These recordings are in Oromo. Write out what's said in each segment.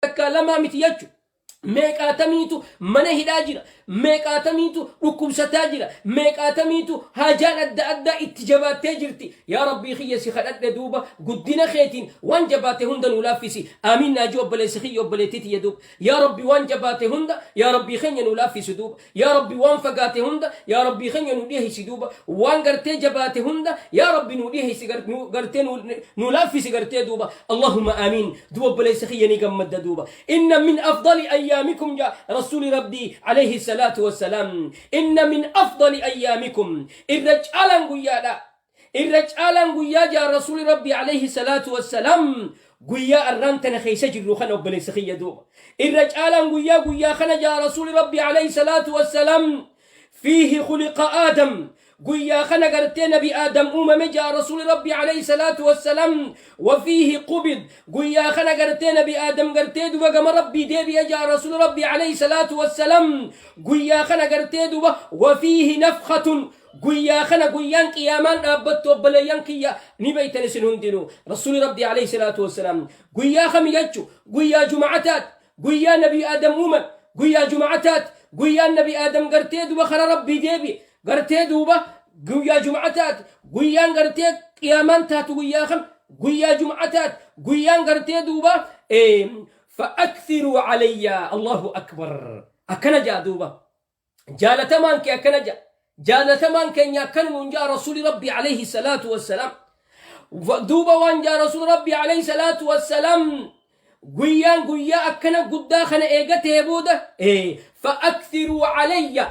Takka lamaa miti jechu. Meeqaatamiitu mana hidhaa jira. Meeqaatamiitu dhukkubsataa jira. Meeqaatamiitu haajaan adda addaa itti jabaattee jirti. Yaa Rabbii kiyya, si kadhadhe duuba, guddina keetiin waan jabaate hunda nuu laaffisi. Aamiin naajii, obboleessi kiyya, obboleettii tiyya duuba. Yaa Rabbi, waan jabaate hunda, yaa Rabbii keenya, nuu laaffisi duuba. Yaa Rabbi, waan fagaate hunda, yaa Rabbii keenya, nuu dhiheessi duuba. Waan gartee jabaate hunda, yaa Rabbi, nuu dhiheessi, gartee nuu laaffisi gartee duuba. Allahumma aamiin. Duuba obboleessi kiyya, ni gammadda duuba. إن من أفضل أيامكم يا رسول ربي عليه الصلاة والسلام، إن من أفضل أيامكم، الرجال guyyaadha. Irra caalaan guyyaa jaa rasuuli Rabbii عليه الصلاة والسلام, guyyaa arraan tana keessa jirru kana, obboleessa kiyya duuba. Irra caalaan guyyaa guyyaa kana jaa rasuuli Rabbii عليه الصلاة والسلام. فيه خلق آدم, guyyaa kana gartee nabi Aadam uumame jaa rasuuli Rabbii عليه الصلاة والسلام. وفيه قبض, guyyaa kana gartee nabi Aadam gartee duba gama Rabbii deebi'e jaa rasuuli Rabbii عليه الصلاة والسلام. Guyyaa kana gartee duba وفيه نفخة, guyyaa kana guyyaan qiyaamaan dhaabbattu, obboleeyyan kiyya, ni beeytan isin hundinuu. Rasuuli Rabbii عليه الصلاة والسلام guyyaa kami jechu? Guyyaa jumacataat. Guyyaa nabi Aadam uuman guyyaa jumacataat. Guyyaan nabi Aadam gartee duba kara Rabbii deebi'e gartee duuba guyyaa jumcataat. Guyyaan gartee qiyaamaan taatu guyyaa kam? Guyyaa jumcataat. Guyyaan gartee duuba فأكثروا علي. الله أكبر. Akkana jaa duuba jaalatamaan kee, akkana jaa jaalatamaan keenya, akkanumun jaa rasuuli Rabbii عليه الصلاة والسلام duuba. Waan jaa rasuuli Rabbii عليه الصلاة والسلام, guyyaan guyyaa akkana guddaa kana eegatee booda, فأكثروا علي,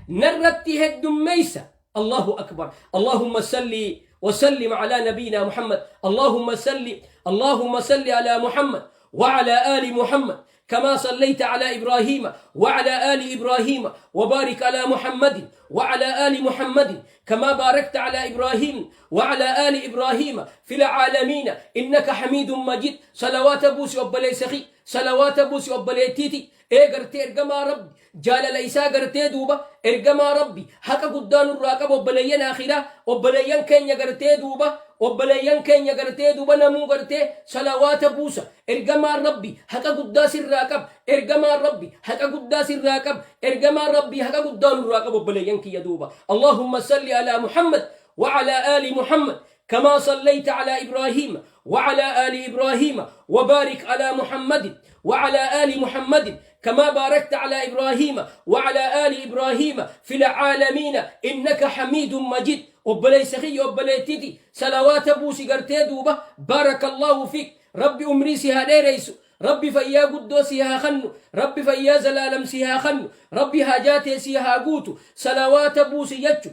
narratti heddummeeysa. الله أكبر. اللهم صل وسلم على نبينا محمد. اللهم صل، اللهم صل على محمد وعلى آل محمد كما صليت على إبراهيم وعلى آل إبراهيم، وبارك على محمد وعلى آل محمد كما باركت على إبراهيم وعلى آل إبراهيم في العالمين إنك حميد مجيد. صلوات buusi obboleessa kiyya, salawaata buusi obboleettii tiyya. Ee gartee ergamaa Rabbi jaalala isaa gartee duuba ergamaa Rabbi haqa guddaa nurraa qaba. Obboleeyyan akhiraa, obboleeyyan keenya gartee duuba, obboleeyyan keenya gartee duuba, namuu gartee salawaata buusa. Ergamaan Rabbi haqa guddaa sirraa qaba. Ergamaan Rabbi haqa guddaa sirraa qaba. Ergamaan Rabbi haqa guddaa nurraa qaba, obboleeyyan kiyya duuba. اللهم صل على محمد وعلى آل محمد كما صليت على إبراهيم وعلى آل إبراهيم، وبارك على محمد وعلى آل محمد كما باركت على إبراهيم وعلى آل إبراهيم في العالمين إنك حميد مجيد. Obboleessa kiyya, obboleettii tiyya, salawaata buusi gartee duuba. بارك الله فيك. Rabbi umrii si haa dheereysu. Rabbi fayyaa guddoo si haa kannu. Rabbi fayyaa zalaalam si haa kannu. Rabbi hajaatee si haa guutu. Salawaata buusi jechu,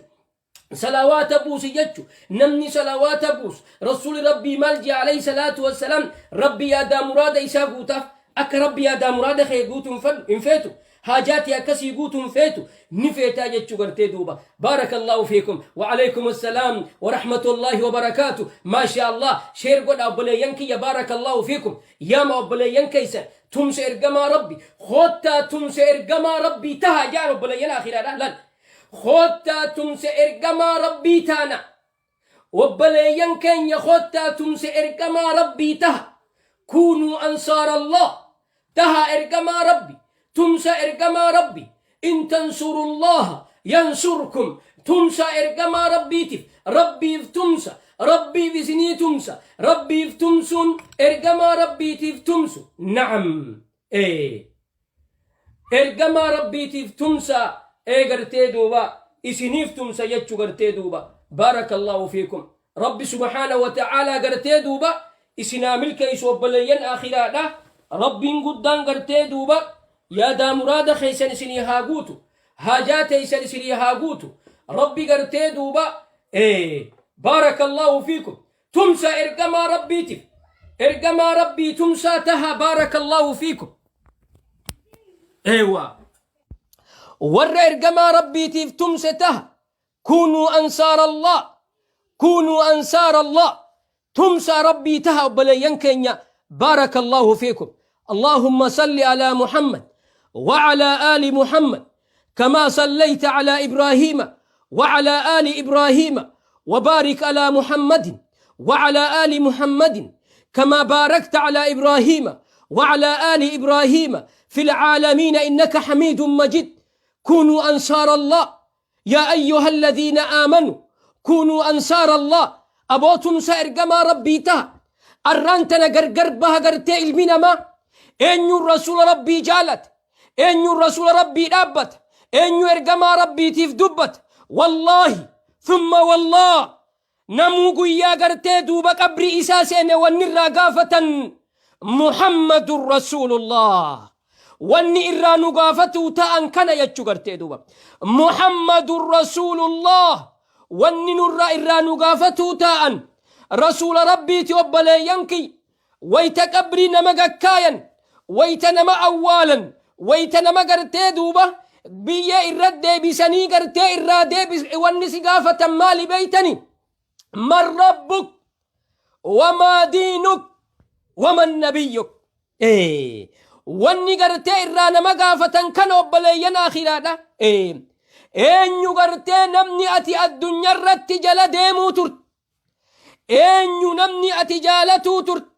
salawaata buusi jechu. Namni salawaata buusu, rasuuli Rabbii maal jee عليه الصلاة والسلام? Rabbi yaadaa muraada isaa guutaaf. Akka Rabbi yaadaa muraada kee guutu hin feetu? Haajaati akkasii guutu hin feetu? Ni feetaa jechuu gartee duuba. بارك الله فيكم. وعليكم السلام ورحمة الله وبركاته. ما شاء الله. Share godha, obboleeyyan kiyya. بارك الله فيكم. Yaama obboleeyyan keeysan. Tumsa ergamaa Rabbi koottaa, tumsa ergamaa Rabbii tahaa jaan obboleeyyan akhiraadha. Lal, koottaa tumsa ergamaa Rabbii taana. Obboleeyyan keenya, koottaa tumsa ergamaa Rabbii taha. كونوا أنصار الله taha. Ergamaa Rabbi tumsa, ergamaa Rabbi. إن تنصروا الله ينصركم. Tumsa ergamaa Rabbiitiif, Rabbiif tumsa, Rabbiif isinii tumsa. Rabbiif tumsuun ergamaa Rabbiitiif tumsu. نعم, ee ergamaa Rabbiitiif tumsa, ee gartee duuba isiniif tumsa jechuu gartee duuba. بارك الله فيكم. Rabbi سبحانه وتعالى gartee duuba isinaa milkeessu, obboleeyyan akhiraadha. Rabbiin guddaan gartee duuba yaadaa muraada keeysan isinii haa guutu, haajaa teeysan isinii haa guutu Rabbi gartee duuba. بارك الله فيكم. Tumsa ergamaa Rabbiitiif, ergamaa Rabbii tumsaa taha. بارك الله فيكم. Eewa, warra ergamaa Rabbiitiif tumse taha. كونوا أنصار الله، كونوا أنصار الله. Tumsa Rabbii taha, obboleeyyan keenya. بارك الله فيكم. اللهم صل على محمد وعلى آل محمد كما صليت على إبراهيم وعلى آل إبراهيم، وبارك على محمد وعلى آل محمد كما باركت على إبراهيم. وعلى آل إبراهيم في العالمين إنك حميد مجيد. كونوا أنصار الله، يا أيها الذين آمنوا كونوا أنصار الله. Aboo tumsa ergamaa Rabbii taha. Arraan tana gargar baha gartee ilmi namaa. Eenyuun rasuula Rabbii jaalata? Eenyuun rasuula Rabbii dhaabbata? Eenyu ergamaa Rabbiitiif dubbata? Wallaahi thumma wallah, namuu guyyaa gartee duuba qabrii isaa seene wanni irraa gaafatan Muhammadun Rasuulullah. Wanni irraa nu gaafatuu ta'an kana jechuu gartee duuba. Muhammadun Rasuulullah. Wanni nurraa irraa nu gaafatuu ta'an rasuula Rabbiiti. Obboleeyyan kiyya, wayta qabrii nama gakkaayan, wayta nama awwaalan, wayta nama gartee duuba biyyee irra deebisanii gartee irraa deebis, wanni si gaafatan maali beeytani? من ربك وما دينك ومن نبيك. Wanni gartee irraa nama gaafatan kan obboleeyyan akhiraadha. Eenyu gartee namni ati addunyaarratti jala deemuu turte? Eenyu namni ati jaalatuu turte?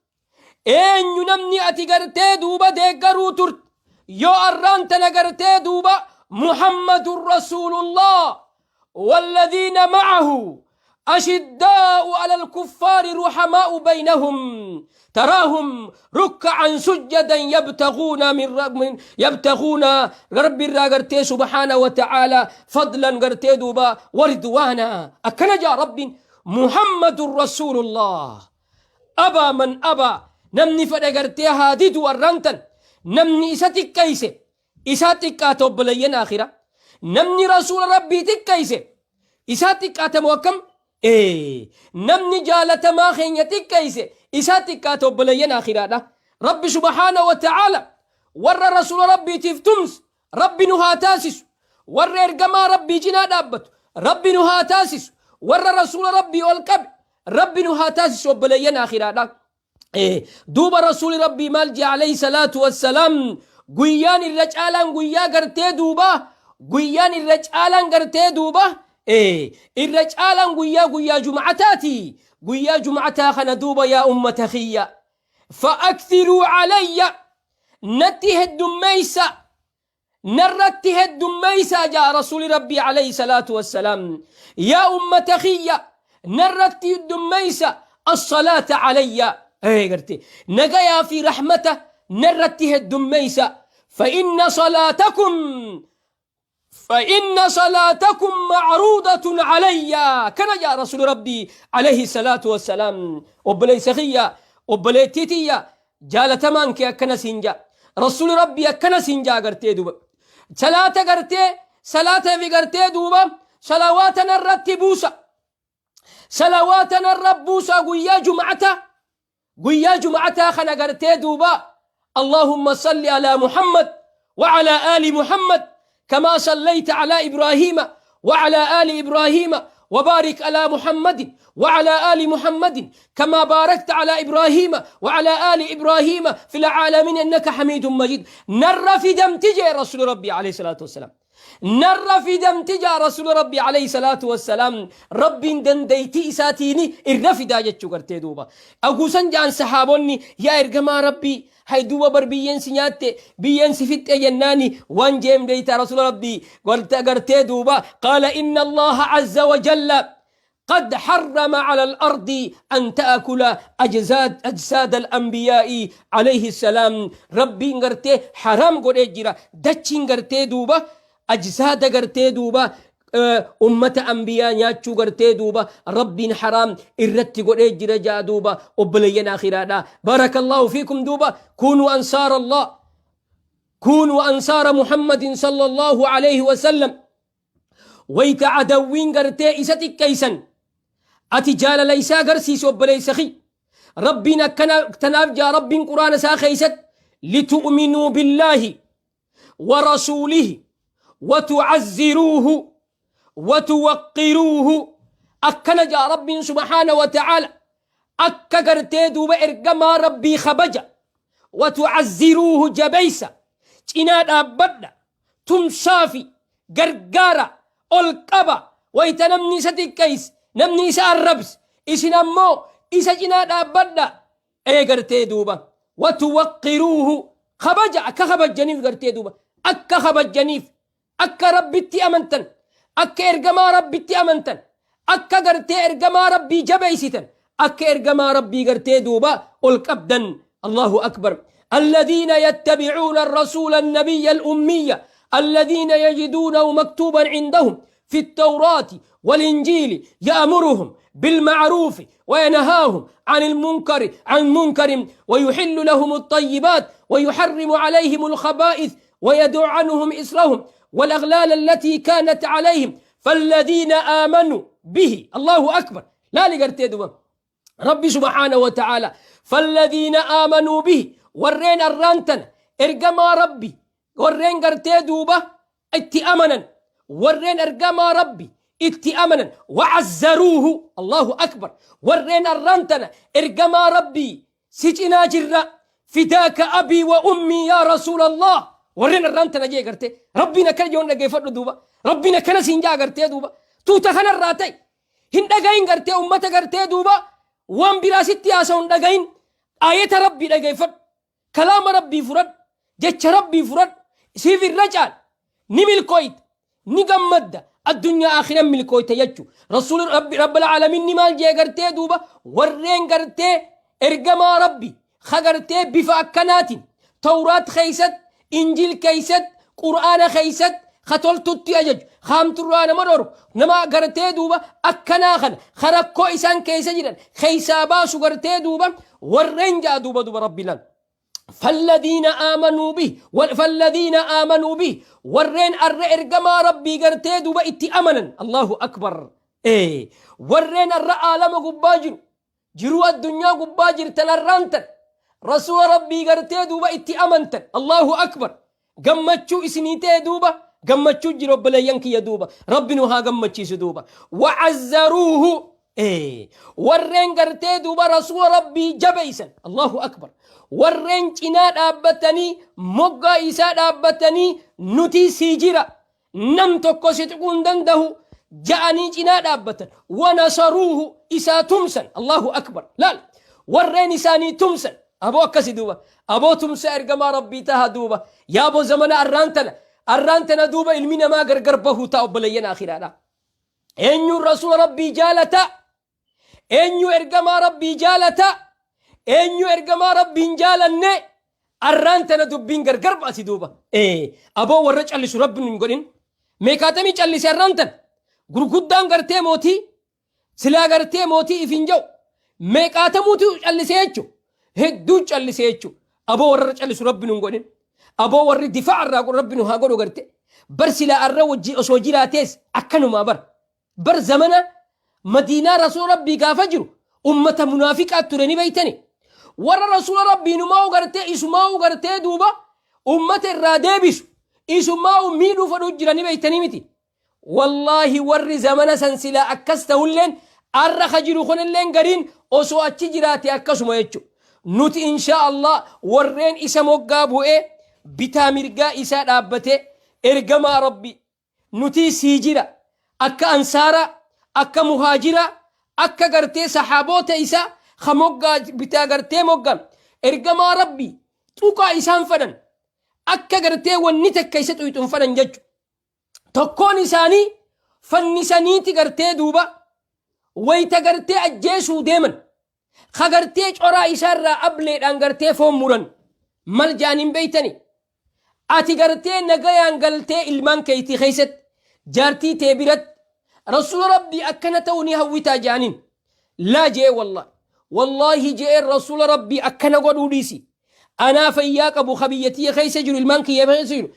Eenyu namni ati gartee duuba deeggaruu turte? Yoo arraan tana gartee duuba Muhammadun Rasuulullah والذين معه أشداء على الكفار رحماء بينهم تراهم ركعا سجدا يبتغون من يبتغون ربي الراغرتي سبحانه وتعالى فضلا غرتي دوبا ورضوانا. أكن جا رب محمد رسول الله. أبى من أبى، namni fedhe gartee haa didu, arrantan namni isa xiqqeeyse isaa xiqqaata. Obboleeyyan akhira, namni rasuula Rabbii xiqqeeyse isaa xiqqaatamu akkam? Namni jaalatamaa keenya xiqqeeyse isaa xiqqaata. Obboleeyyan akhiraadha, Rabbi سبحانه وتعالى warra rasuula Rabbiitiif tumsu Rabbi nu haa taasisu. Warra ergamaa Rabbii cinaa dhaabbatu Rabbi nu haa taasisu. Warra rasuula Rabbii ol qabe Rabbi nu haa taasisu. Obboleeyyan akhiraadha, duuba rasuuli Rabbii maal jee عليه الصلاة والسلام? Guyyaan irra caalaan guyyaa gartee duuba, guyyaan irra caalaan gartee duuba irra caalaan guyyaa guyyaa jumcataati. Guyyaa jumcataa kana duuba yaa ummata kiyya, فأكثروا علي, natti heddummeeysa, narratti heddummeeysa jaa rasuuli Rabbii عليه الصلاة والسلام. Yaa ummata kiyya, narratti heddummeeysa الصلاة علي, gartee nagayaa fi rahmata narratti heddummeeysa. فإن صلاتكم معروضة علي. كان يا رسول ربي عليه الصلاة والسلام. وبليس خيا وبليتيتيا جالتمان كي أكنا سنجا، رسول ربي أكنا سنجا قرتي دوبا صلاة قرتي صلاة في قرتي دوبا صلواتنا الرتبوسا، صلواتنا الربوسا قويا جمعتا، قويا جمعتا خنا قرتي دوبا. اللهم صل على محمد وعلى آل محمد كما صليت على إبراهيم وعلى آل إبراهيم، وبارك على محمد وعلى آل محمد كما باركت على إبراهيم وعلى آل إبراهيم في العالمين إنك حميد مجيد. نر في دم تجي رسول ربي عليه الصلاة والسلام، نر في دم تجا رسول ربي عليه الصلاة والسلام. ربي dandeettii isaatiin irra fidaa jechuu gartee duuba. Aguusan jaan sahaabonni, yaa ergamaa Rabbii, hay duuba bar biyyeen si nyaatte, biyyeen si fixxe jennaani, waan jeem deeyta rasuul Rabbii gartee duuba? قال إن الله عز وجل قد حرم على الأرض أن تأكل أجساد الأنبياء عليه السلام. ربي غرتي حرام قد جرا دچين غرتي دوبا أجساد غرتي دوبا أمة أنبياء nyaachuu gartee duuba Rabbiin حرام irratti godhee jira jaa duuba. Obboleeyyan akhiraadha, بارك الله فيكم. Duuba كونوا أنصار الله، كونوا أنصار محمد صلى الله عليه وسلم. Wayta adawwiin gartee isa xiqqeeysan ati jaalala isaa garsiisi. Obboleeysa ki Rabbiin akkana tanaaf jaa Rabbiin quraana isaa keeysat: لتؤمنوا بالله ورسوله وتعزروه وتوقروه. Akkana jaa Rabbiin سبحانه وتعالى. Akka gartee duuba ergamaa Rabbii kabaja, وتعزروه, jabeeysa, cinaa dhaabbadha, tumsaafi gargaara, ol qaba. Wayta namni isa xiqqeeyse, namni isa arrabse, isin ammoo isa cinaa dhaabbadha. Ee gartee duuba Watuwaqqiruuhu, kabaja akka kabajjaniif gartee duuba, akka kabajjaniif, akka Rabbitti amantan, akka ergamaa Rabbitti amantan, akka gartee ergamaa Rabbii jabeeysitan, akka ergamaa Rabbii gartee duuba ol qabdan. Allahu akbar. الذين يتبعون الرسول النبي الأمي الذين يجدونه مكتوبا عندهم في التوراة والإنجيل يأمرهم بالمعروف وينهاهم عن المنكر عن منكر ويحل لهم الطيبات ويحرم عليهم الخبائث ويدع عنهم إسرهم والأغلال التي كانت عليهم فالذين آمنوا به. الله أكبر. لا لقرتي ربي سبحانه وتعالى، فالذين آمنوا به، warreen arraan tana ergamaa Rabbi, warreen gartee duuba itti amanan, warreen ergamaa Rabbi itti amanan, وعزروه. Allahu akbar. Warreen arraan tana ergamaa Rabbii si cinaa jirra, فداك أبي وأمي يا رسول الله, warreen arraan tana jee gartee Rabbiin akkana jechuun dhaggeeffadhu duuba. Rabbiin akkana siin jaa gartee duuba, tuuta kanarraa ta'e hin dhagahin gartee ummata gartee duuba waan biraa sitti haasa'u hin dhagahin. Ayata Rabbii dhageeffadhu, kalaama Rabbii fudhadhu, jecha Rabbii fudhadhu. Siif irra caal, ni milkooyta, ni gammadda, addunyaa akhiran milkooyta jechu. Rasuuli Rabbi rabbal aalamiin ni maal jee gartee duuba? Warreen gartee ergamaa Rabbi ka gartee bifa akkanaatiin Tawraat keeysat, Injil keeysat, Qur'aana keeysat ka toltutti ajaju, haamturraa nama dhorku, nama gartee duuba akkanaa kana ka rakkoo isaan keessa jiran keeysaa baasu gartee duuba warreen jaa duuba duuba Rabbi lan فالذين آمنوا به، فالذين آمنوا به، warreen arra ergamaa Rabbii gartee duuba itti amanan. Allahu akbar. Ee, warreen arra aalama gubbaa jiru, jiruu addunyaa gubbaa jirtan, arraantan rasuula Rabbii gartee duuba itti amantan, Allahu akbar, gammachuu isinii ta'e duuba, gammachuu jiru obboleeyyan kiyya duuba. Rabbi nu haa gammachiisu duuba. وعزروه, ee, warreen gartee duuba rasuula Rabbii jabeeysan, Allahu akbar, warreen cinaa dhaabbatanii, moggaa isaa dhaabbatanii, nuti sii jira, nam tokko si tuquu hin danda'u ja'anii cinaa dhaabbatan, ونصروه, isaa tumsan. Allahu akbar. Laal, warreen isaanii tumsan. Aboo akkasi duuba, aboo tumsa ergamaa Rabbii taha duuba. Yaaboo zamana arraan tana duuba ilmi namaa gargar bahuu ta'a. Obboleeyyan akhiraadha, eenyuun rasuula Rabbii jaalata? Eenyu ergamaa Rabbii jaalata? Eenyu ergamaa Rabbiin jaalanne? Arraan tana dubbiin gargar baasi duuba. Aboo warra callisu Rabbi nu hin godhin. Meekaatamii callise arraan tana? Gurguddaan gartee mootii silaa gartee mootii if hin jedhu meeqaatamuutu callisee jechu, hedduu callisee jechu. Aboo warra callisu Rabbi nu hin godhin. Aboo warri difaa'a irraa godhu Rabbi nu haa godhu garte. Bar silaa arra wajji osoo jiraatees akkanumaa bar. Bar zamana Madiinaa rasuula Rabbii gaafa jiru ummata munaafiqaa ture ni beeytani. Warra rasuula Rabbii numaa gartee isumaa gartee duuba ummata irraa deebisu, isumaa miidhuu fedhuu jira ni beeytanii miti. Wallaahi, warri zamana san silaa akkas ta'ulleen, arra ka jiru kunilleen gariin osoo achi jiraate akkasuma jechuudha. Nuti insha Allah warreen isa moggaa bu'ee bitaa mirgaa isaa dhaabbatee, ergamaa Rabbi nuti sii jira, akka ansaara, akka muhaajira, akka gartee saxaaboota isaa ka moggaa bitaa gartee moggaa ergamaa Rabbi tuqaa isaan fadhan, akka gartee wanni takka isa xuyxun fadhan jechu. Tokkoon isaanii fannisaniiti gartee duuba wayita gartee ajjeesuu deeman, ka gartee coraa isaarraa ableedhaan gartee foon muran mal jaaniin beeytani? Ati gartee nagayaan galtee ilmaan keetii keessatti, jaartii tee biratti, rasuula Rabbii akkana ta'uu ni hawwitaa jaaniin. Laa jee, wallahi wallaahi jee, rasuula Rabbii akkana godhuu dhiisi, anaa fayyaa qabu ka biyyatiyya keessa jiru, ilmaan kiyya keessa jiru,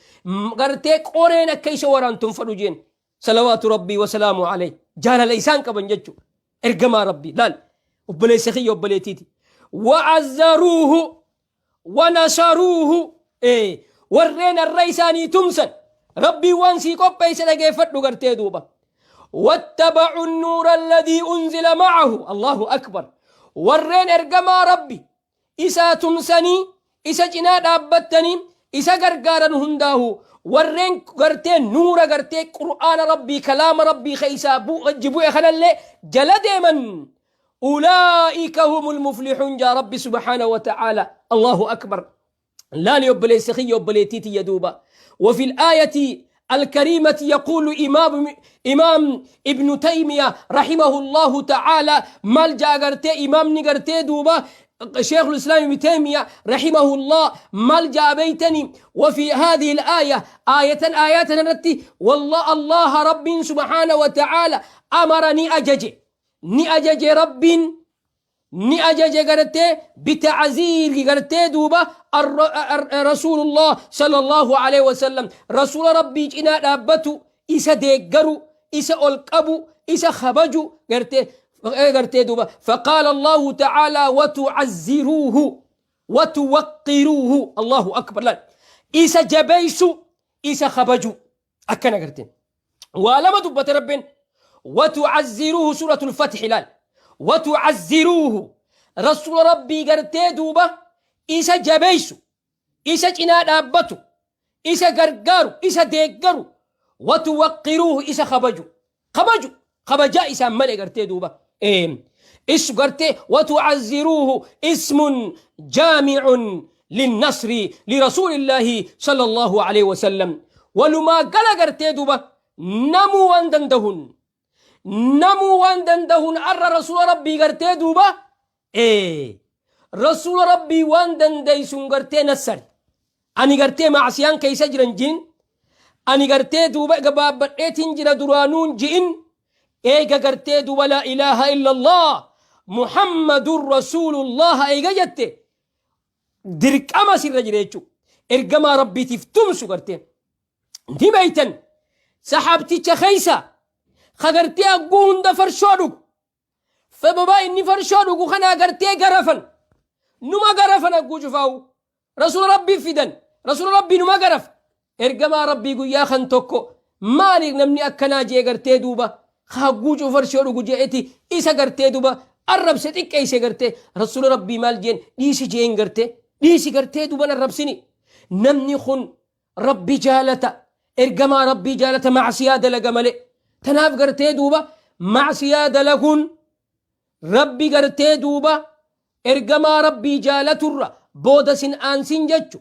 gartee qoreen akka isa waraantun fadhu jeen. صلوات ربي وسلامه عليه. Jaalala isaan qaban jechu ergamaa Rabbii laal, obboleessa kiyya, obboleettiiti. وعزروه ونصروه, warreen arra isaanii tumsan, Rabbii waan sii qopheesse dhageeffadhu gartee duuba. واتبعوا النور الذي أنزل معه. الله أكبر. Warreen ergamaa Rabbi isaa tumsanii, isa cinaa dhaabbattanii, isa gargaaran hundaahu, warreen gartee nuura gartee Qur'aana Rabbii, kalaama Rabbii ka isaa wajji bu'e kanallee jala deeman. Ulaa'ika humul muflixuun jaa Rabbi subhaanahu wa ta'aala. Allahu akbar. Laali obboleessa kiyya, obboleettii tiyya duuba. وفي الآية الكريمة يقول إمام ابن تيمية رحمه الله تعالى، maal ja'a gartee إمام ni gartee duuba شيخ الإسلام ابن تيمية رحمه الله maal ja'a beeytanii؟ وفي هذه الآية، آية آيات نرتي، والله الله رب سبحانه وتعالى أمر، ni ajaje، ni ajaje، رب ni ajaje gartee بتعزير gartee duuba رسول الله صلى الله عليه وسلم، رسول ربي cinaa dhaabbatu، isa deeggaru، isa ol qabu، isa kabaju gartee duuba. فقال الله تعالى: وتعزروه وتوقروه. الله أكبر. لا isa jabeeysu، isa kabaju akkana gartee waa lama dubbate Rabbiin. وتعزروه، سورة الفتح laal. وتعزروه، رسول ربي gartee duuba isa jabeeysu، isa cinaa dhaabbatu، isa gargaaru، isa deeggaru. وتوقروه، isa kabaju، kabaju، kabajaa isaan malee gartee duuba is gartee. وتعزروه اسم جامع للنصر لرسول الله صلى الله عليه وسلم. Walumaa gala gartee duuba namuu waan dandahun, namuu waan dandahun arra rasuula Rabbii gartee duuba rasuula Rabbii waan dandeysun gartee nassari. Ani gartee macsiyaan keeysa jiran jin, ani gartee duuba gabaabbadheetin jira duraanuun ji'in. Eega gartee duuba لا إله إلا الله محمد رسول الله eega jette, dirqama sirra jira jechu ergamaa Rabbiitiif tumsu. Gartee ni beeytan, saxaabticha keeysa ka gartee agguu hunda farshoo dhugu, sababaa inni farshoo dhugu kanaa gartee garafan, numa garafan. Agguu cufaawu rasuula Rabbii fidan, rasuula Rabbii numa garaf. Ergamaa Rabbii guyyaa kan tokko maali namni akkanaa jee gartee duuba hagguu cufa farshoo dhugu je'eti isa gartee duuba arrabse, xiqqeeyse. Gartee rasuula Rabbii maal jeen? Dhiisi jeen, gartee dhiisi, gartee duuban arrabsini. Namni kun Rabbi jaalata, ergamaa Rabbii jaalata, macsiyaa dalaga malee. Tanaaf gartee duuba macsiyaa dalaguun Rabbi gartee duuba ergamaa Rabbii jaalaturra booda sin aansin jechu.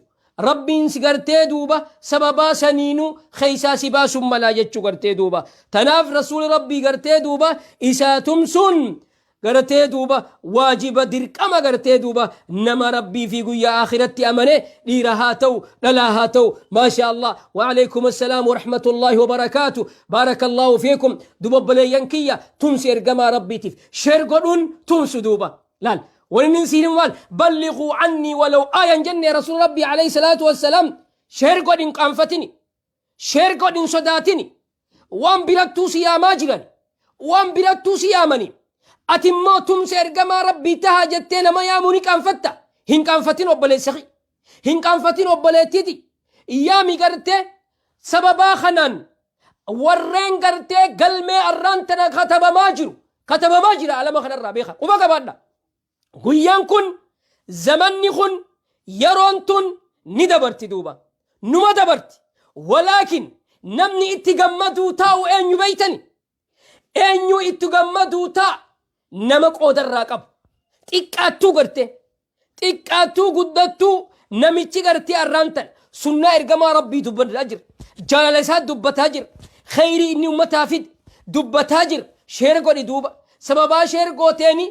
Rabbiin si gartee duuba sababaa saniinuu keeysaa si baasun malaa jechu gartee duuba. Tanaaf rasuuli Rabbii gartee duuba isaa tumsuun gartee duuba waajiba, dirqama gartee duuba nama Rabbii fi guyyaa akhiratti amane, dhiira haa ta'u, dhalaa haa ta'u. Maasha Allah. وعليكم السلام ورحمة الله وبركاته، بارك الله فيكم. Duba obboleeyyan kiyya, tumsi ergamaa Rabbiitiif share godhuun tumsu duuba laal. Wani siin maal? بلغوا عني ولو آية jenne rasuul Rabbii عليه الصلاة والسلام. Share godhin, qaanfatini, share godhin, sodaatini. Waan birattuu si yaamaa jiran, waan birattuu si yaamani, ati immoo tumsa ergamaa Rabbii tahaa jettee nama yaamuu ni qaanfatta. Hin qaanfatin obboleessa, hin qaanfatin obboleettiti, yaami gartee. Sababaa kanaan warreen gartee galmee arraan tana katabamaa jiru, katabamaa jira alama kanarraa beeka, quba qabaadha. Guyyaan kun, zamanni kun, yeroon tun ni dabarti duuba, numa dabarti. Walaakin namni itti gammaduu taa'u eenyu beeytani? Eenyu itti gammaduu taa'a? Nama qoodarraa qabu. Xiqqaattuu gartee, xiqqaattuu guddattuu, namichi gartee arraan tan sunnaa ergamaa Rabbii dubbataa jira, jaalala isaa dubbataa jira, khayrii inni ummataa fide dubbataa jira. Share godhi duuba. Sababaa share gooteeni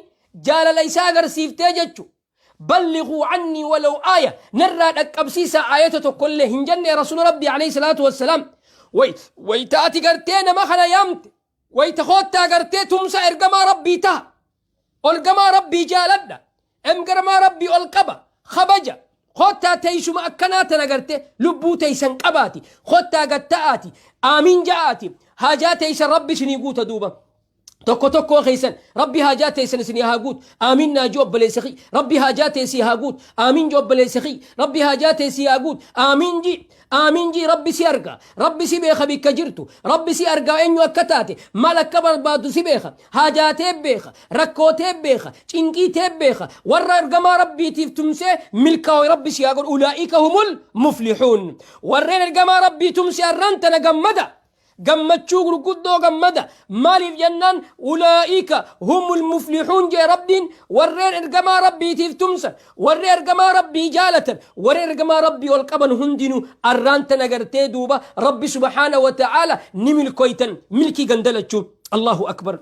jaalala isaa agarsiiftee jechu. بلغوا عني ولو آية، narraa dhaqqabsiisa aayata tokkollee hin jenne rasuula Rabbii عليه الصلاة والسلام؟ Wayta ati gartee nama kana yaamte, wayta koottaa gartee tumsa ergamaa Rabbii taha, olgamaa Rabbii jaaladha, ergamaa Rabbii ol qaba, kabaja, koottaa teessuma akkanaa tana gartee lubbuu teeysan qabaati, koottaa gatta'aati, aamiin ja'aati, haajaa teeysan Rabbi isinii guuta duuba. Tokko tokkoo keessan Rabbi haajaa teessan isinii haa guutu. Aamiin naa ji obboleessa kiyya. Rabbi haajaa teessii haa guutu. Aamiin ji obboleessa kiyya. Rabbi haajaa teessii haa guutu. Aamiin ji, aamiin ji. Rabbi si arga, Rabbi si beeka bikka jirtu. Rabbi si arga, eenyu akka taate, maal akka barbaaddu si beeka, haajaa beeka, rakkootee beeka, cinqiitee beeka. Warra ergamaa Rabbiitiif tumsee milkaa'u Rabbi si haa godhu. أولئك هم المفلحون. Warreen ergamaa Rabbii tumse arraan tana gammada. Gammachuu gurguddoo gammada. Maaliif jennaan ulaa'ika humul muflixuun jee Rabbiin. Warreen ergamaa Rabbiitiif tumsan, warri ergamaa Rabbii jaalatan, warri ergamaa Rabbii ol qaban hundinuu arraan tana gartee duuba Rabbi subhaana wa ta'aala ni milkoytan milkii gandalachuu. Allahu akbar.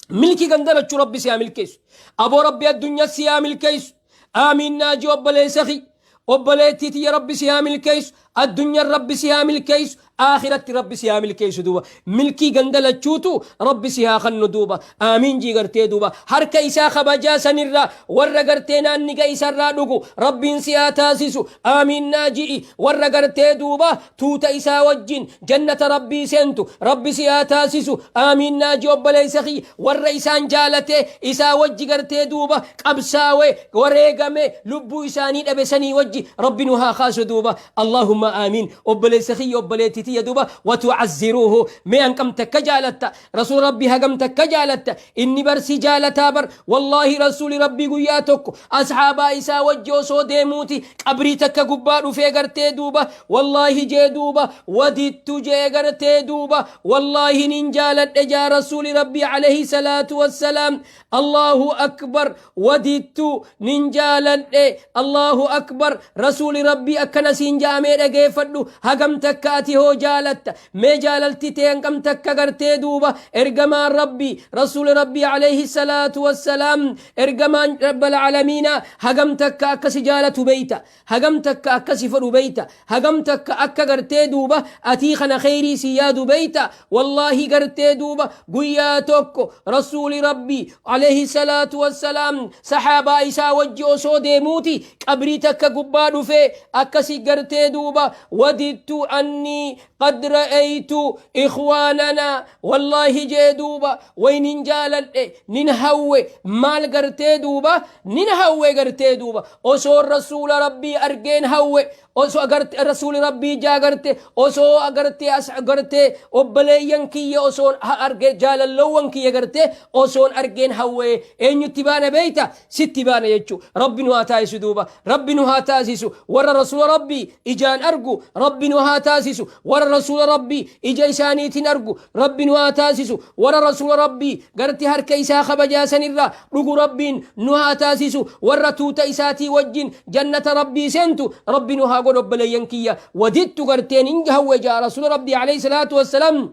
Milkii gandalachuu Rabbi si haa milkeessu. Aboo Rabbi addunyaa si haa milkeessu. Aamiin naaji obboleessa kiyya. Obboleettii tiyya Rabbi si haa milkeessu. Addunyaan Rabbi si haa milkeessu. Akhiratti Rabbi si haa milkeessu duuba. Milkii ganda lachuutu Rabbi si haa kannu duuba. Aamiin jii gartee duuba. Harka isaa kabajaa sanirraa warra gartee naanniga isarraa dhugu Rabbiin si haa taasisu. Aamiin naa ji'i. Warra gartee duuba tuuta isaa wajjin jannata Rabbii seentu Rabbi si haa taasisu. Aamiin naa ji'i obboleessa kiyya. Warra isaan jaalatee isaa wajji gartee duuba qabsaawee wareegame lubbuu isaanii dhabe sanii wajji Rabbi nu haa kaasu duuba. Allahumma aamiin. Obboleessa kiyya, obboleettii tiyya duuba, watu'azziruuhu. Mee hanqam takka jaalatta rasuula Rabbii? Hagam takka jaalatta? Inni bar si jaalataa bar. Wallaahi rasuuli Rabbii guyyaa tokko asxaabaa isaa wajji osoo deemuuti qabrii takka gubbaa dhufee gartee duuba, wallaahi jee duuba, wadittu jee gartee duuba, wallaahi nin jaaladhe jaa rasuuli Rabbii alayhi salaatu wassalaam. Allahu akbar. Wadittu nin jaaladhe. Allahu akbar. Rasuuli Rabbii akkana siin ja'amee dhageeffadhu. Hagam takka ati hoo jaalatta? Mee jaalalti tee hangam takka gartee duuba ergamaan Rabbii, rasuuli Rabbii alayhi salaatu wassalaam, ergamaan rabbal alamiina hagam takka akka si jaalatu beeyta? Hagam takka akka si fedhu beeyta? Hagam takka akka gartee duuba atii kana kheyrii si yaadu beeyta? Wallaahi gartee duuba guyyaa tokko rasuuli Rabbii alayhi salaatu wassalaam sahaabaa isaa wajji osoo deemuuti qabrii takka gubbaa dhufee akkasi gartee duuba, wadittu annii qad ra'aytu ikhwaanana. Wallaahi jee duuba, way nin jaaladhe, nin hawwe. Maal gartee duuba nin hawwe gartee duuba? Osoo rasuula Rabbii argeen hawwe. Osoo agarte rasuuli Rabbii jaa garte, osoo agarte as garte obboleeyyan kiyya osoon arge, jaalallowwan kiyya garte osoon argeen hawwe. Eenyutti baana beeyta? Sitti baana jechuu. Rabbi nu haa taasisu duuba. Rabbi nu haa taasisu warra rasuula Rabbii ijaan argu. Rabbi nu haa taasisu warra rasuula Rabbii ija isaaniitiin argu. Rabbi nu haa taasisu warra rasuula Rabbii garti harka isaa kabajaa sanirraa dhugu. Rabbiin nu haa taasisu warra tuuta isaatii wajjin jannata Rabbii seentu. Rabbi nu haa godhu obboleeyyan kiyya. Wadittu garteen hin hawwe jaa rasuula Rabbii alayhi salaatu wassalaam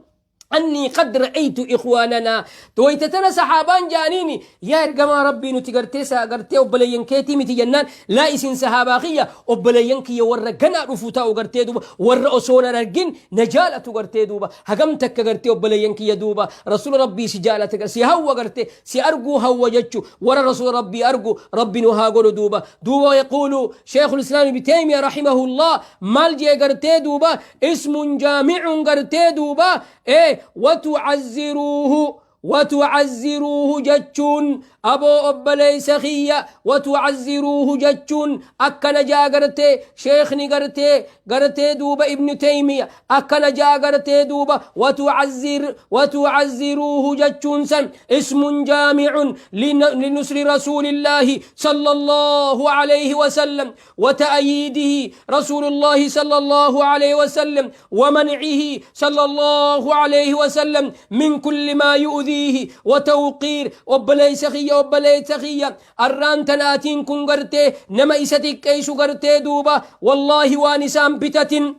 annii qad ra'aytu ikhwaananaa. Wayta tana sahaabaan jaaniini, yaa ergamaa Rabbii, nuti gartee sa gartee obboleeyyan keetii miti jennaan, laa, isin sahaabaa kiyya, obboleeyyan kiyya warra ganaa dhufu ta'u gartee duuba warra osoo nan argin na jaalatu gartee duuba. Hagam takka gartee obboleeyyan kiyya duuba rasuula Rabbii si jaalata, si hawwa, gartee si arguu hawwa jechu. Warra rasuula Rabbii argu Rabbi nu haa godhu duuba. Duuba yaquulu sheekul islaam Ibn Taymiya rahimahullah, maal jee gartee duuba? Ismun jaamicun gartee duuba watucazziruuhu. Watucazziruuhu jechuun, aboo obboleeysa kiyya, watucazziruuhu jechuun akkana jaa gartee sheekni gartee duuba Ibnu Taymiya akkana jaa gartee duuba, watucazziruuhu jechuun san ismun jaamicun linusri rasuulillaahi sallallahu alayhi wasallam وتأييده رسول الله صلى الله عليه وسلم ومنعه صلى الله عليه وسلم من كل ما يؤذيه وتوقير. obboleessa kiyya, obboleessa kiyya, arraan tanaatiin kun gartee nama isa xiqqeessu gartee duuba wallaahi waan isaan bitatin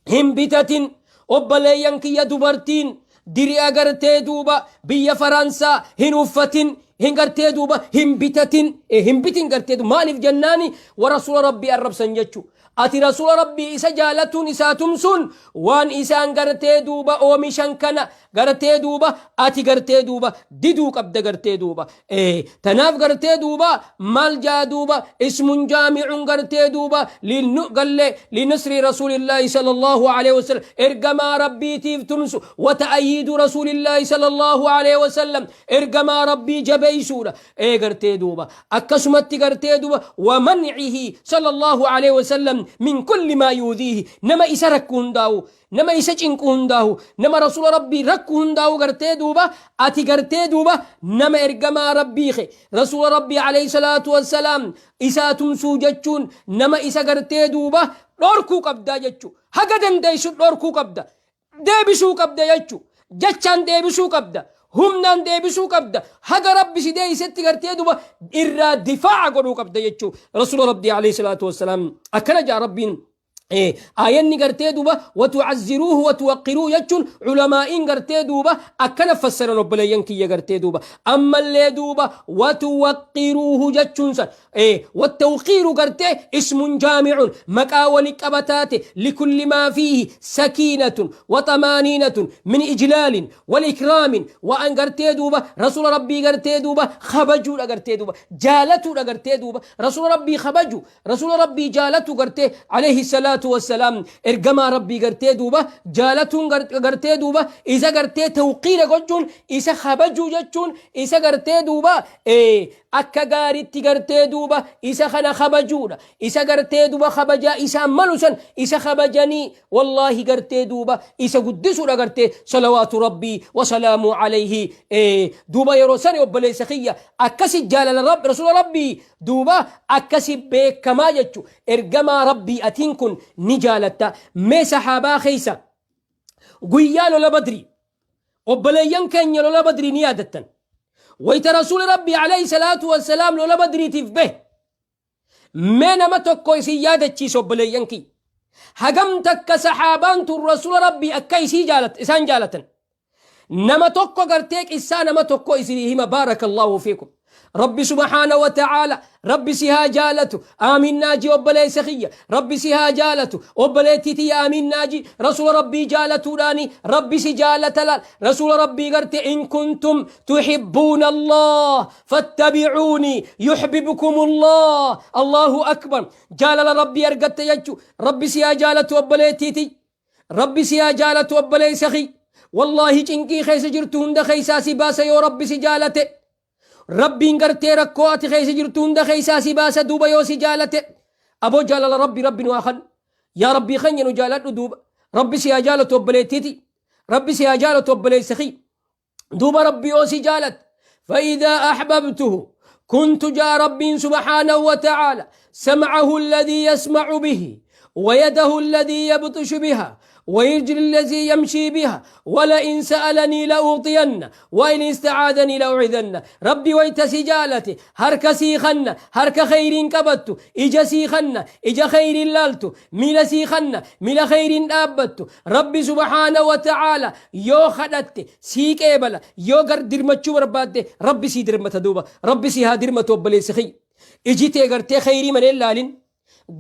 hin bitatin. Obboleeyyan kiyya, dubartiin diri'a gartee duuba biyya Faransaa hin uffatin, hin gartee duuba hin bitatin, hin bitin gartee duuba. Maaliif jennaani wa rasuula Rabbii arrabsan jechu. Ati rasuula Rabbii isa jaalatuun isaa tumsuun waan isaan gartee duuba oomishan kana gartee duuba ati gartee duuba diduu qabda gartee duuba. Tanaaf gartee duuba maal jaa duuba? Ismun jaamicun gartee duuba galle linusri rasuulillaahi sallallahu alaihi wasallam, ergamaa Rabbiitiif tumsu, wata'ayiidu rasuulillaahi sallallahu alaihi wasallam, ergamaa Rabbii jabeeysuudha. Gartee duuba akkasumatti gartee duuba wamancihi sallallahu alaihi wasallam min kulli maa yuudhiihi, nama isa rakku hundaa'u, nama isa cinqu hundaa'u, nama rasuula Rabbii rakku hundaa'u gartee duuba ati gartee duuba nama ergamaa Rabbii ke rasuula Rabbii alayhi salaatu wassalaam isaa tumsuu jechuun nama isa gartee duuba dhorkuu qabdaa jechuu. Haga dandeessu dhorkuu qabda. Deebisuu qabda jechu. Jechaan deebisuu qabda. Humnaan deebisuu qabda. Haga Rabbi si deebisetti gartee duba irraa difaa'a godhuu qabda jechuu. Rasuula Rabbii alayhi salaatu wassalaam akkana jaa Rabbiin. Aayanni gartee duuba watucazziruuhu watuwaqqiruu jechuun culamaa'iin gartee duuba akkana fassaran obboleeyyan kiyya gartee duuba ammallee duuba watuwaqqiruuhu jechuun san wattawqiiru gartee ismun jaamicun maqaa wali qabataate likulli maa fiihi sakiinatun waxamaaniinatun min ijlaalin wal ikraamin waan gartee duuba rasuula rabbii gartee duuba kabajuudha gartee duuba jaalatuudha gartee duuba rasuula rabbii kabaju Rasuula Rabbii jaalatu gartee alayhi salaatu wassalaam ergamaa Rabbii gartee duuba jaalatuun gartee duuba isa gartee tawqiira gochuun isa kabajuu jechuun isa gartee duuba akka gaaritti gartee duuba isa kana kabajuudha isa gartee duuba kabajaa isaan malu san isa kabajanii wallaahi gartee duuba isa guddisuudha gartee salawaatu Rabbii wasalaamu alayhi duuba yeroo sani obboleessa kiyya akkasi jaalala Rasuula Rabbii Duuba akkasi beekamaa jechu ergamaa Rabbii atiin kun ni jaalatta. Mee sahaabaa keessa guyyaa lola Badrii obboleeyyan keenya lola Badrii ni yaadattan. Wayta Rasuuli Rabbii alayhi salaatu wassalaam lola Badriitiif bahe mee nama tokko isin yaadachiisa obboleeyyan kiyya. Hagam takka sahaabaan tun Rasuula Rabbii akka isii jaalat isaan jaalatan. Nama tokko gartee qissaa nama tokko isinii hima baarakallahu fiikum. Rabbi subhaana wa ta'aala Rabbi si haa jaalatu aamiin naaji obboleessa kiyya Rabbi si haa jaalatu obboleettii tiyya aamiin naaji rasuula Rabbii jaalatuudhaani Rabbi si jaalata laal rasuula Rabbii garte in kuntum tuhibbuuna Allah fattabi'uuni yuhibbukum Allah Allahu akbar jaalala Rabbii argatte jechu Rabbi si haa jaalatu obboleettii tiyya Rabbi si haa jaalatu obboleessa kiyya. Wallaahi cinqii keessa jirtu hunda keessaa si baasa yoo Rabbi si jaalate. Rabbiin gartee rakkoo ati keessa jirtu hunda keessaa si baasa duuba yoo si jaalate. Aboo jaalala Rabbi Rabbi nu haa kennu. Yaa Rabbii keenya nu jaaladhu duuba. Rabbi si haa jaalatu obboleettiiti. Rabbi si haa jaalatu obboleessa kiyya. Duuba Rabbi yoo si jaalate. فإذا أحببته كنت جاء ربي سبحانه وتعالى سمعه الذي يسمع به ويده الذي يبطش بها ويرجل الذي يمشي بها ولئن سألني لأعطين وإن استعاذني لأعيذن ربي ويتسجالتي هرك سيخن هرك خير كبت إجا سيخن إجا خير لالت ميل سيخن ميل خير دابت Rabbi subhaana wa ta'aala yoo kadhatte sii qeebala yoo gar dirmachuu barbaadde Rabbi sii dirmata duuba Rabbi sii haa dirmatu obboleessi kiyya iji tee gartee kheyrii malee hin laalin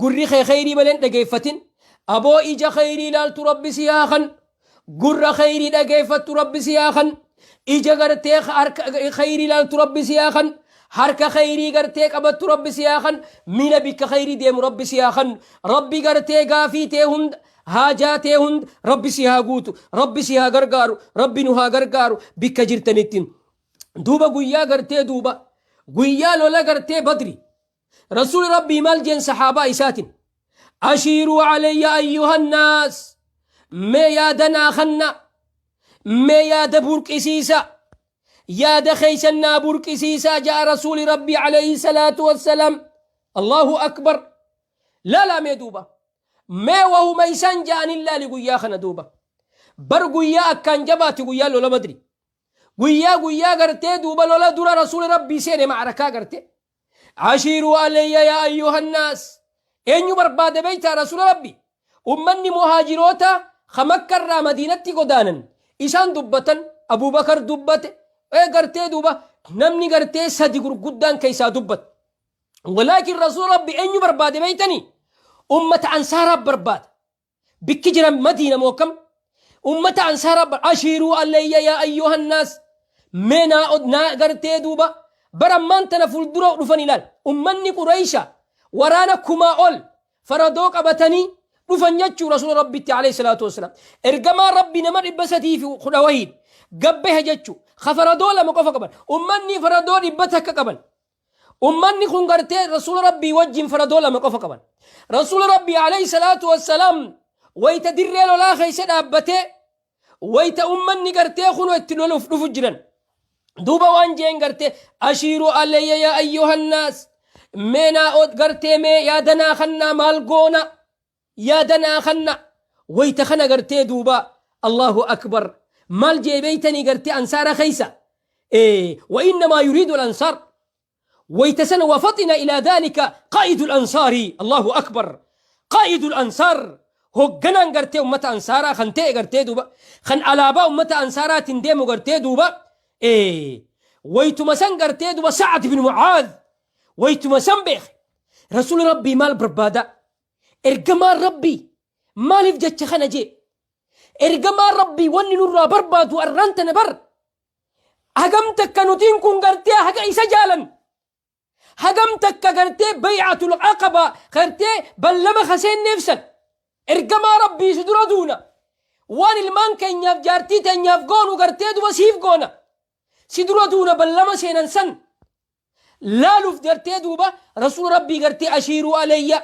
gurri kee kheyrii malee hin dhageeffatin aboo ija kheyrii laaltu Rabbi sii haa kan gurra kheyrii dhageeffattu Rabbi sii haa kan ija gartee harka kheyrii laaltu Rabbi sii haa kan harka kheyrii gartee qabattu Rabbi sii haa kan miila bikka kheyrii deemu Rabbi sii haa kan Rabbi gartee gaafii tee hunda Haajaa tee hunda Rabbi si haa guutu. Rabbi si haa gargaaru. Rabbi nu haa gargaaru bikka jirtanitti. Duuba guyyaa gartee duuba guyyaa lola gartee Badri. Rasuuli Rabbii maal jeen sahaabaa isaatin. Ashiiruu alayya ayyuhan naas. Mee yaada naa kanna. Mee yaada burqisiisa. Yaada keeysan naa burqisiisaa ja'a Rasuuli Rabbii alayhi salaatu wassalaam. Allahu akbar. Laalaa mee duuba. Mee wahuma isaan ja'anin laali guyyaa kana duuba. Bar guyyaa akkaan jabaati guyyaa lola Badri. Guyyaa guyyaa gartee duuba lola dura Rasuuli Rabbii seene ma'arakaa gartee. Ashiiruu alayya yaa ayyuhannaas. Eenyu barbaade beektaa Rasuula Rabbii? Ummanni muhaajiroota ka Makkarraa Madiinatti godaanan isaan dubbatan Abubakar dubbate gartee duuba namni gartee sadi gurguddaan keessaa dubbate. Walaakin Rasuula Rabbi eenyu barbaade beektanii? Ummata Ansaaraa barbaada. Bikki jiran Madiina moo kam? Ummata Ansaaraa ashiiruu alayya yaa ayyuhannaas mee naa gartee duuba bara ammaan tana fuuldura dhufan ilaal. Ummanni Qureesha waraana kumaa ol faradoo qabatanii dhufan jechuu Rasuula Rabbitti alayhi salaatu wassalaam. Ergamaan Rabbi nama 310 wahiin gabbahe jechuu ka faradoo lama qofa qaban. Ummanni faradoo 100 qaban. Ummanni kun gartee Rasuula Rabbii wajjin faradoo lama qofa qaban. Rasuula Rabbii alayhi salaatu wassalaam wayita dirree lolaa keessa dhaabbatee wayita ummanni gartee kunoo itti loluuf dhufu jiran. Duuba waan jeen gartee ashiiru alayya yaa ayyuhannaas mee naa gartee mee yaadanaa kannaa maal goona yaada naa kanna wayta kana gartee duuba Allahu akbar. Maal jee beeytanii gartee ansaara keeysa? Wa innamaa yuriidu al-ansaar. Wayta sana wafaxina ilaa dhaalika qaa'idu al-ansaari. Allahu akbar. Qaa'idu al-ansaar. Hogganaan gartee ummata ansaaraa kan ta'e gartee duuba kan alaabaa ummata ansaaraatiin deemu gartee duuba waytuma san gartee duuba Sa'ad bin Mu'aadh waytuma san beeke rasuuli rabbii maal barbaada. Ergamaan rabbii maaliif jecha kana jee? Ergamaan rabbii wanni nurraa barbaadu arraan tana bar hagam takka nutiin kun gartee haga isa jaalan, hagam takka gartee bay'atul aqaba gartee ballama kaseenneef san ergamaa rabbii si dura duuna, waan ilmaan keenyaaf jaartii teenyaaf goonu gartee duba siif goona, si dura duuna ballama seenan san laaluuf gartee duuba rasuula rabbii gartee ashiiruu alayya.